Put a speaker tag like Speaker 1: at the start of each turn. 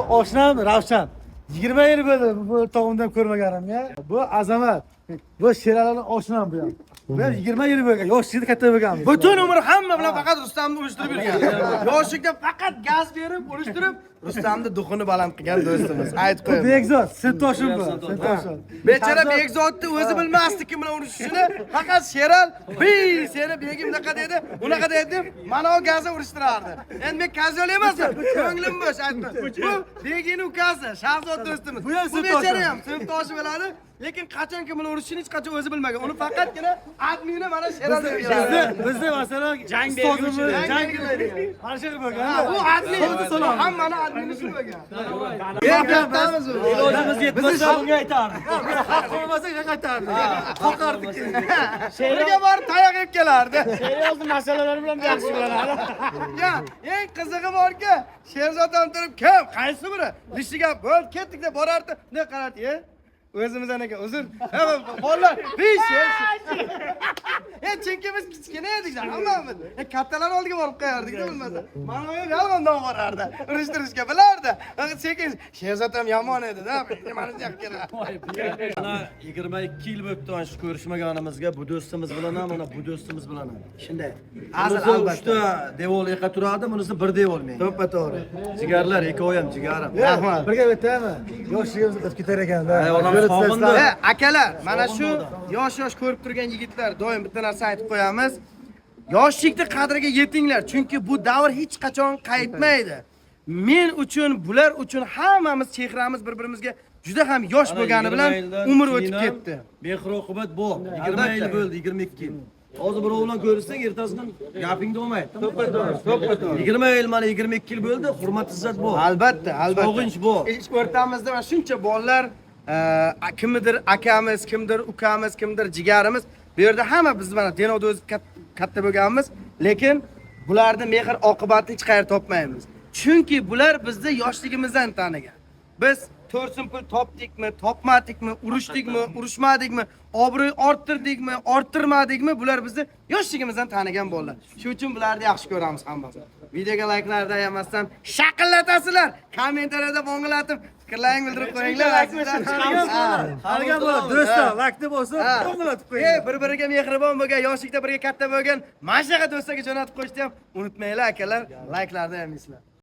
Speaker 1: Oshnam Ravshan. 20 yil bo'ldi bu o'rtog'imdan ko'rmaganimga. Bu Azamat. Bu Sheralining oshnam bu ham. Bu ham 20 yil bo'lgan. Yoshligida katta bo'lganmiz.
Speaker 2: Butun umr hamma bilan faqat Rustamni urishtirib yurgan. Yoshlikda faqat gaz berib, urishtirib, Rustamni дух ini baland qilgan do'stimiz. Aytib
Speaker 1: Bu
Speaker 2: qo'yaman.
Speaker 1: Bekzod, sinfdoshim bu, sinfdoshim.
Speaker 2: Bechara Bekzodni o'zi bilmasdi kim bilan urushishini. Faqat Sheral, "Biy, seni begim unaqa dedi, unaqa dedi" deb mana u gazni urishtirardi. Endi men козёл emasman, ko'nglim bo'sh aytdim. Bu begini ukasi, Shahzod do'stimiz.
Speaker 1: Bu ham
Speaker 2: Bu
Speaker 1: sinfdoshi.
Speaker 2: bechara ham sinfdoshi bo'ladi. Lekin qachon kim bilan urushishini hech qachon o'zi bilmagan. Uni faqatgina admini mana Sheral deb
Speaker 1: Bizni bizni masalan
Speaker 3: Jang
Speaker 1: ustozimiz,
Speaker 3: berguvchi.
Speaker 1: jang mana shu bo'lgan.
Speaker 2: Bu admin,
Speaker 1: Salom.
Speaker 2: hammani admini shu bo'lgan. Kattamiz u.
Speaker 3: Ilojimiz yetmasa unga aytardik.
Speaker 1: Haq qo'ymasak qaytardik. Qo'rqardik.
Speaker 2: Birga borib tayoq yeb kelardi.
Speaker 3: Seryozni masalalar bilan yaxshi biladi.
Speaker 2: Ya, eng qizig'i borki, Sherzod ham turib, kim, qaysi biri? Lishiga bo'l, ketdik deb borardi. Ne qarardi, e? O'zimizdan ekan, uzr. Ha, bolalar, besh. E, chunki biz kichkina edik, hammamiz. E, kattalar oldiga borib qo'yardik, bilmasa. Mana bu yolg'ondan borardi. Urishtirishga bilardi. Sekin Sherzod ham yomon edi-da. Mana shu yoqqa kelardi.
Speaker 4: Mana 22 yil bo'libdi mana shu ko'rishmaganimizga, bu do'stimiz bilan ham, mana bu do'stimiz bilan ham.
Speaker 2: Shunday. Azil
Speaker 4: Bunisi
Speaker 2: albatta.
Speaker 4: uchta devor yoqa turadi, bunisi bir devor menga.
Speaker 2: To'ppa to'g'ri.
Speaker 4: Jigarlar, ikkovi ham jigarim.
Speaker 2: Rahmat.
Speaker 1: Birga bittami? Yoshligimiz o'tib ketar ekanda.
Speaker 4: Ay, odam sog'indi.
Speaker 2: E, akalar, mana shu yosh-yosh ko'rib turgan yigitlar doim bitta narsa aytib qo'yamiz. Yoshlikni qadriga yetinglar, chunki bu davr hech qachon qaytmaydi. Men uchun, bular uchun hammamiz chehramiz bir-birimizga juda ham yosh
Speaker 4: Mana
Speaker 2: bo'lgani bilan
Speaker 4: 20 yildan
Speaker 2: umr o'tib
Speaker 4: keyin ham
Speaker 2: ketdi.
Speaker 4: Mehr oqibat bu. 20 yil bo'ldi, 22 yil. Hozir birov bilan ko'rishsang, ertasidan gapingda olmaydi.
Speaker 2: To'ppa to'g'ri, to'ppa to'g'ri.
Speaker 4: 20 yil, mana 22 yil bo'ldi, hurmat izzat bu.
Speaker 2: Albatta, albatta.
Speaker 4: Sog'inch bu.
Speaker 2: Ich o'rtamizda mana shuncha bolalar, kimdir akamiz, kimdir ukamiz, kimdir jigarimiz. Bu yerda hamma biz mana Denovda o'zi katta bo'lganmiz, lekin bularni mehr oqibatini hech qayerda topmaymiz. Chunki bular bizni yoshligimizdan tanigan. Biz 4 so'm pul topdikmi, topmadikmi, urushdikmi, urushmadikmi, obro'y orttirdikmi, orttirmadikmi, bular bizni yoshligimizdan tanigan bolalar. Shuning uchun bularni yaxshi ko'ramiz hammamiz. Videoga layklarni ayamasdan shaqillatasizlar. Kommentariyada bong'latib fikrlaringni bildirib qo'yinglar. Azizlar.
Speaker 1: Haligan bo'ladi, do'stlar, laykni bosib, qo'ng'iratib
Speaker 2: E,
Speaker 1: qo'yinglar.
Speaker 2: bir-biriga mehribon bo'lgan, yoshlikda birga katta bo'lgan, mana shunaqa do'stlarga jo'natib qo'yishni ham unutmanglar akalar, layklarni ham eslang.